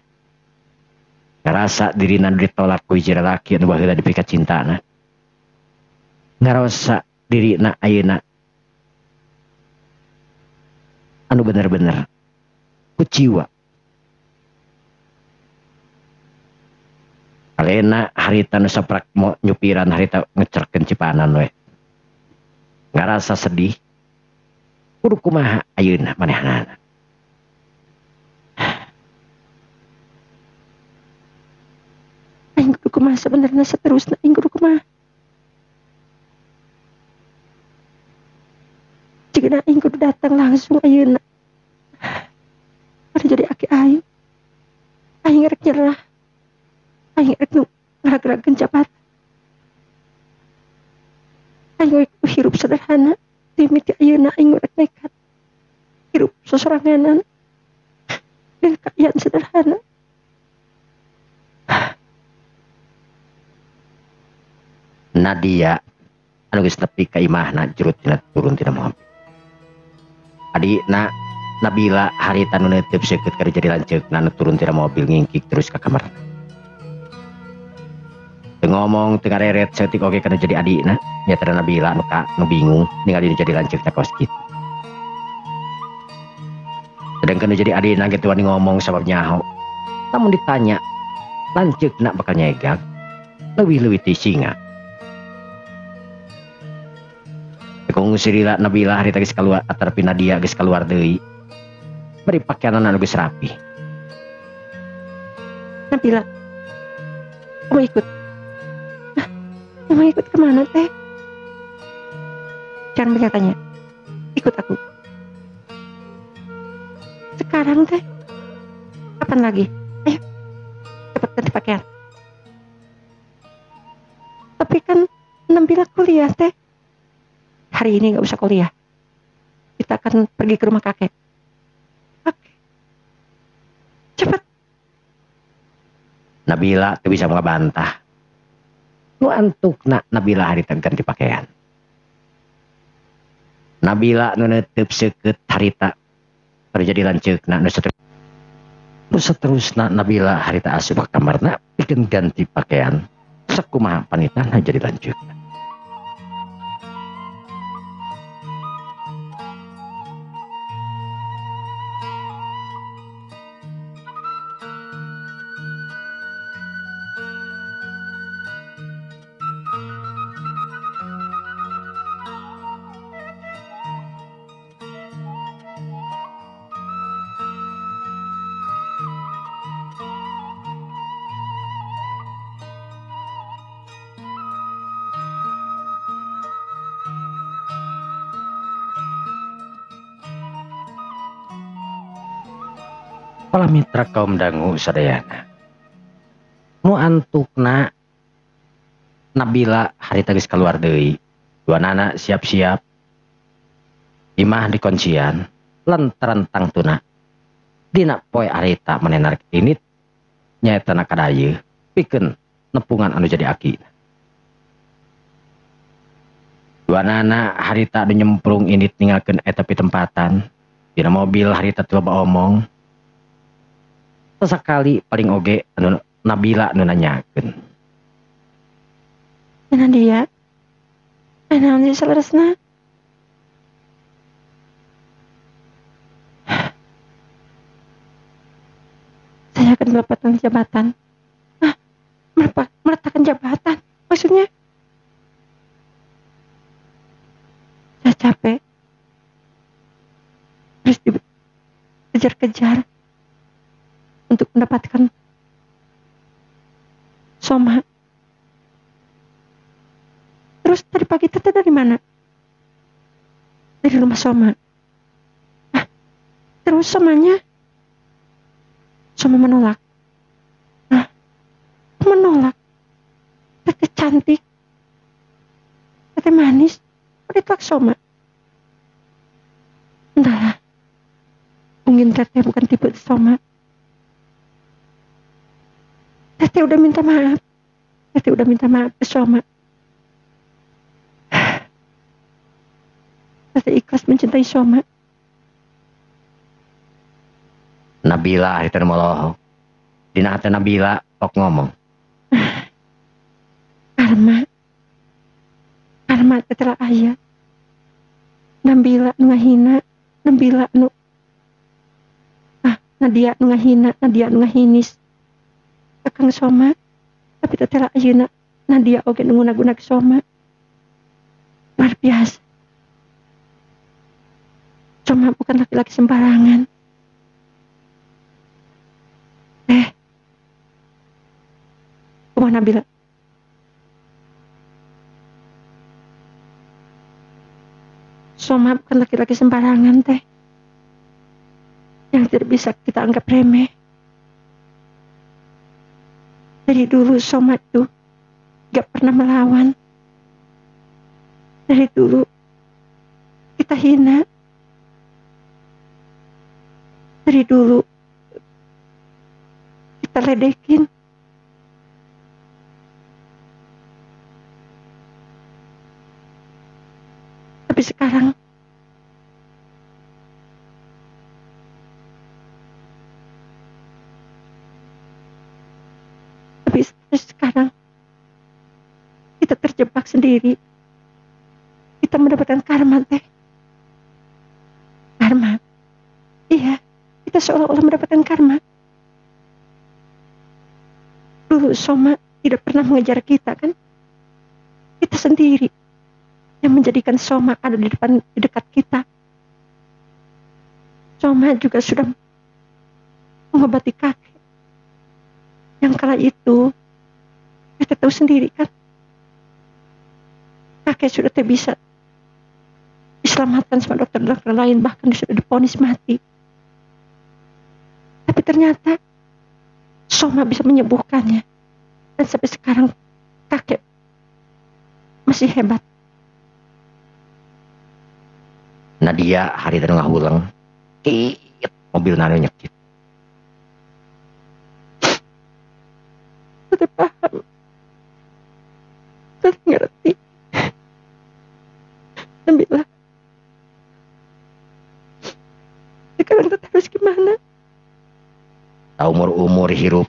Ngarasa dirina nu ditolak ku hiji lalaki anu baheula dipika cintana. Ngarasa dirina ayeuna anu bener-bener kuciwa. Alena harita nu saprak mo nyupiran harita ngecerkeun cipanan we. Ngarasa sedih. Kudu kumaha ayeuna manehanana. Aing kudu kumaha sebenarnya seterusna aing kudu kumaha. Jigana aing kudu datang langsung ayeuna. Pada jadi aki aing. Aing rek nyerah. Aing rek nu ngarag-ragkeun jabatan. Aing rek hirup sederhana. Timiti ayeuna aing rek nekat. Hirup sosoranganan dan keadaan sederhana. Nadia anu geus nepi ka imahna jurut tina turun tina mobil. Adina Nabila harita nu neuteub seukeut ka jadi lanceukna nu turun tina mobil ngingkik terus ka kamar. Teu ngomong teu ngareret saeutik oge kana jadi adina nyata Nabila nu ka nu bingung ningali nu jadi lanceukna kos kitu. Sedangkan nu jadi adina ge teu wani ngomong sabab nyaho. Lamun ditanya lanceukna bakal nyegag leuwih-leuwih ti singa. Kungsi lila Nabila harita geus kaluar atarapi Nadia geus kaluar deui. Bari pakeanana anu geus rapi. Nabila, kamu ikut. Hah, kamu ikut kemana teh? Jangan banyak tanya. Ikut aku. Sekarang teh? Kapan lagi? Ayo, cepat ganti pakaian. Tapi kan Nabila kuliah teh. Hari ini nggak usah kuliah. Kita akan pergi ke rumah kakek. Oke. Cepat. Nabila tuh bisa ngebantah. Nu antukna Nabila harita ganti pakaian. Nabila nu neuteub seukeut harita terjadi lanceukna nu seterusna Nabila harita asup ka kamarna pikeun ganti pakaian. Sakumaha panitana jadi lanceukna. Para mitra kaum dangu sadayana. Nu antukna Nabila harita geus kaluar deui. Duanana siap-siap. Imah dikuncian lantaran tangtuna. Dina poe harita manehna rek tinit Nyaeta na kadayeuh pikeun nepungan anu jadi aki. Duanana harita anu nyemprung indit ninggalkeun eta pitempatan. Dina mobil harita teu loba omong. Sesekali paling oge anu Nabila nu nanyakeun. Nadia, naon sih saleresna? Saya akan mendapatkan jabatan. Ah, meletakkan jabatan. Maksudnya? Saya capek. Terus dikejar-kejar untuk mendapatkan Soma. Terus tadi pagi teteh dari mana? Dari rumah Soma. Ah, terus Somanya? Soma menolak. Nah, menolak. Teteh cantik, teteh manis, ditolak Soma. Entahlah, mungkin teteh bukan tipe Soma. Teteh udah minta maaf. Teteh udah minta maaf ke Soma. Teteh ikhlas mencintai Soma. Nabila itu molohok. Dina hati Nabila pok ngomong. Karma. Karma teteh ayah. Nabila nu ngahina, Nabila nu Nadia nu ngahina, Nadia nu ngahinis. Akang Soma, tapi teteh ayeuna Nadia oge nu nguna-guna Soma. Luar biasa. Soma bukan laki-laki sembarangan. Kumaha Nabila? Soma bukan laki-laki sembarangan teh. Yang tidak bisa kita anggap remeh. Dari dulu Soma itu gak pernah melawan. Dari dulu kita hina. Dari dulu kita ledekin. Tapi sekarang kita terjebak sendiri. Kita mendapatkan karma teh. Karma. Iya, kita seolah-olah mendapatkan karma. Dulu Soma tidak pernah mengejar kita kan? Kita sendiri yang menjadikan Soma ada di depan, di dekat kita. Soma juga sudah mengobati kakek. Yang kala itu kita tahu sendiri kan, kakek sudah tidak bisa diselamatkan sama dokter-dokter lain, bahkan sudah divonis mati. Tapi ternyata Soma bisa menyembuhkannya. Dan sampai sekarang kakek masih hebat. Nadia hari tadi ngahuleng, mobil nano nyekit. Teteh paham, teteh ngerti. Nabila, sekarang teteh harus gimana? Umur-umur hirup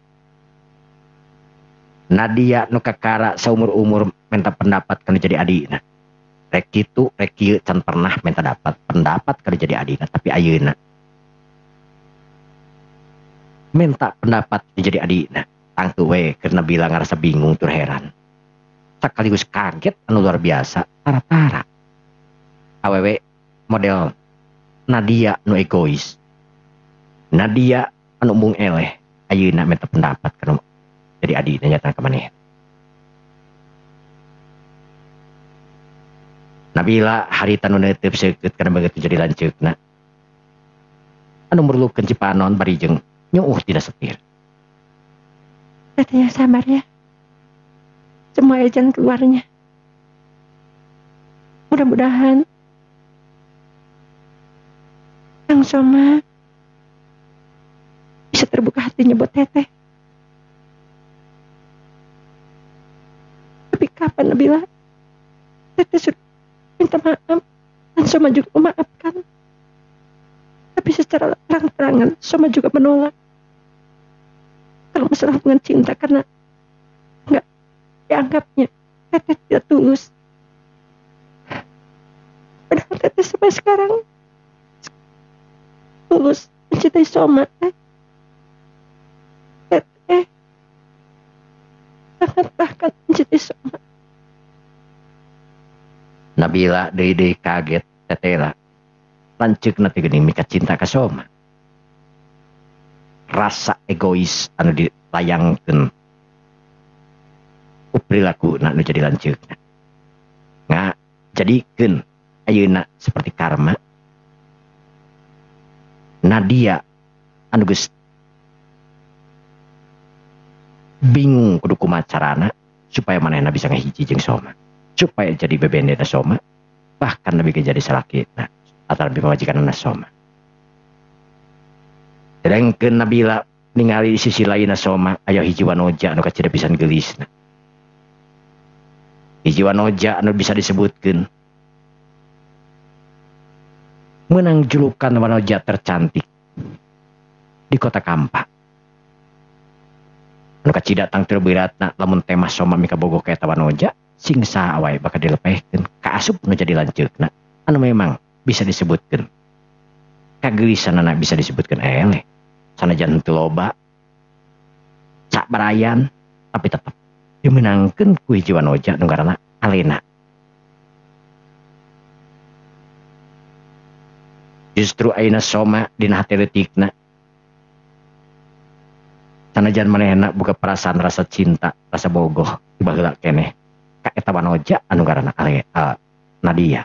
Nadia nu kakara seumur-umur minta pendapat kan jadi adina. Rek kitu rek kieu can pernah minta dapat pendapat kan jadi adina, tapi ayeuna minta pendapat jadi adina. Tangtu we keur Nabila ngarasa bingung tur heran. Sekaligus kaget anu luar biasa tara-tara. Awewe model Nadia nu egois. Nadia anu embung eleh ayeuna minta pendapat kan jadi adina nyata ka maneh. Nabila harita nu neuteup seukeut kana begitu jadi lanceukna. Anu merlukeun cipanon bari jeung nyuuh tina setir. Katanya sabar ya. Semua jalan keluarnya. Mudah-mudahan Kang Soma bisa terbuka hatinya buat teteh. Apa Nabila? Teteh sudah minta maaf dan Soma juga memaafkan. Tapi secara terang-terangan Soma juga menolak kalau masalah hubungan cinta karena nggak dianggapnya Teteh tidak tulus. Padahal Teteh sampai sekarang tulus mencintai Soma. Teteh sangat bahkan mencintai Soma. Nabila deui-deui kaget teteh lah. Lanceukna teh geuning mika cinta ka Soma. Rasa egois anu dilayangkeun ku perilakuna nu jadi lanceukna. Nga jadikeun ayeuna seperti karma. Nadia anu geus bingung kudu kumaha carana supaya manehna bisa ngahiji jeung Soma, supaya jadi bebendena Soma, bahkan lebih jadi salakina atau lebih pamajikanna Soma. Sedangkeun Nabila ningali sisi lainna Soma, aya hiji wanoja anu kacida pisan geulisna. Hiji wanoja anu bisa disebutkeun menang julukan wanoja tercantik di kota Kampa. Anu kacida tangtu beratna lamun tema Soma mikabogoh ka eta wanoja, sing saha wae bakal dilepehkeun kaasup nu jadi lanceukna anu memang bisa disebutkeun kageulisanana bisa disebutkeun eleh sanajan teu loba cak barayan tapi tetep dimenangkeun ku hiji wanoja nu ngaranna Alena. Justru ayeuna Soma dina hate leutikna sanajan manehna boga perasaan rasa cinta, rasa bogoh baheula keneh ka eta wanoja anu ngaranna Nadia.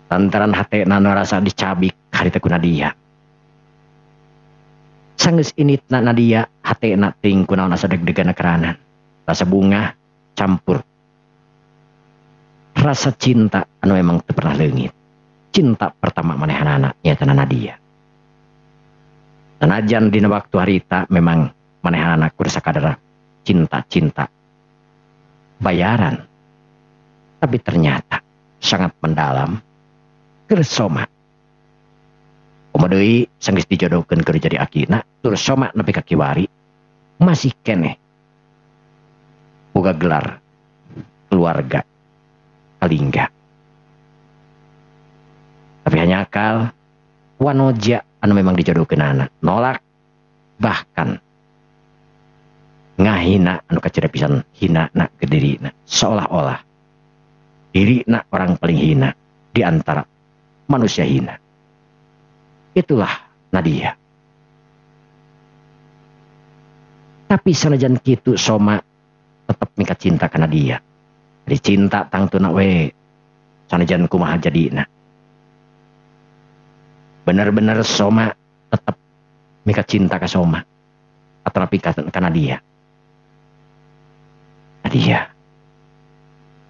Lantaran hatena nu rasa dicabik harita ku Nadia. Sanggeus initna Nadia hatena ting kunaon asa deg-degan keranan. Rasa bunga campur rasa cinta anu emang teu pernah leungit. Cinta pertama manehanana nyaeta Nadia. Sanajan dina waktu harita memang manehanana kur sakadar cinta-cinta bayaran, tapi ternyata sangat mendalam keur Soma. Komo deui sanggeus dijodohkeun keur jadi akina, tur Soma nepi ka kiwari masih keneh boga gelar keluarga Kalingga. Tapi hanya akal wanoja anu memang dijodohkeun nolak, bahkan ngahina anu kacida pisan hina na ke dirina, seolah-olah dirina orang paling hina di antara manusia hina. Itulah Nadia. Tapi sanajan kitu Soma tetep mika cinta ka Nadia. Jadi cinta tangtuna we sanajan kumaha jadina. Bener-bener Soma tetep mika cinta ka Soma atau nepi ka Nadia. Nadia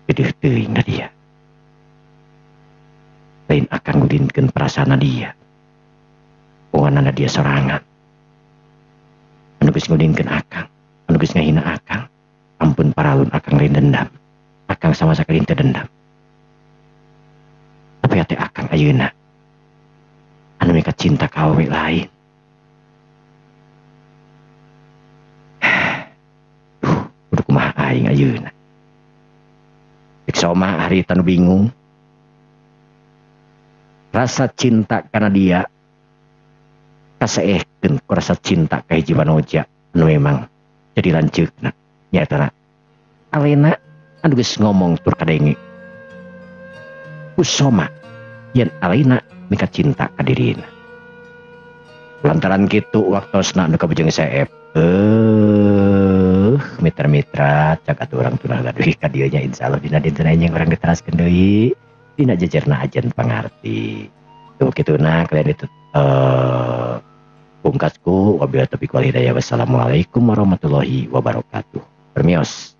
geudeuh teuing Nadia. Lain akan ngudinkeun perasaan Nadia. Unganan Nadia sorangan. Anu geus ngudinkeun akang, anu geus ngahina akang. Ampun paralun akang lain dendam. Akang sama sakali teu dendam. Tapi hate akang ayeuna anu mika cinta ka awewe lain. Kudu kumaha aing ayeuna. Cek Soma harita nu bingung. Rasa cinta kana dia kaseehkeun ku rasa cinta ka hiji wanoja anu memang jadi lanceukna nyaeta Alena anu geus ngomong tur kadenge ku Soma yen Alena mika cinta ka dirina. Lantaran kitu waktosna anu kabujeng seep. Mitra-mitra cak atuh urang tunah gaduh ka dieu nya, insyaallah dina dinten yang urang diteraskeun deui dina jejerna ajen pangarti. Tuh kituna kalian itu pungkasku wabillahi taufiq wal hidayah. Wassalamualaikum warahmatullahi wabarakatuh. Permios.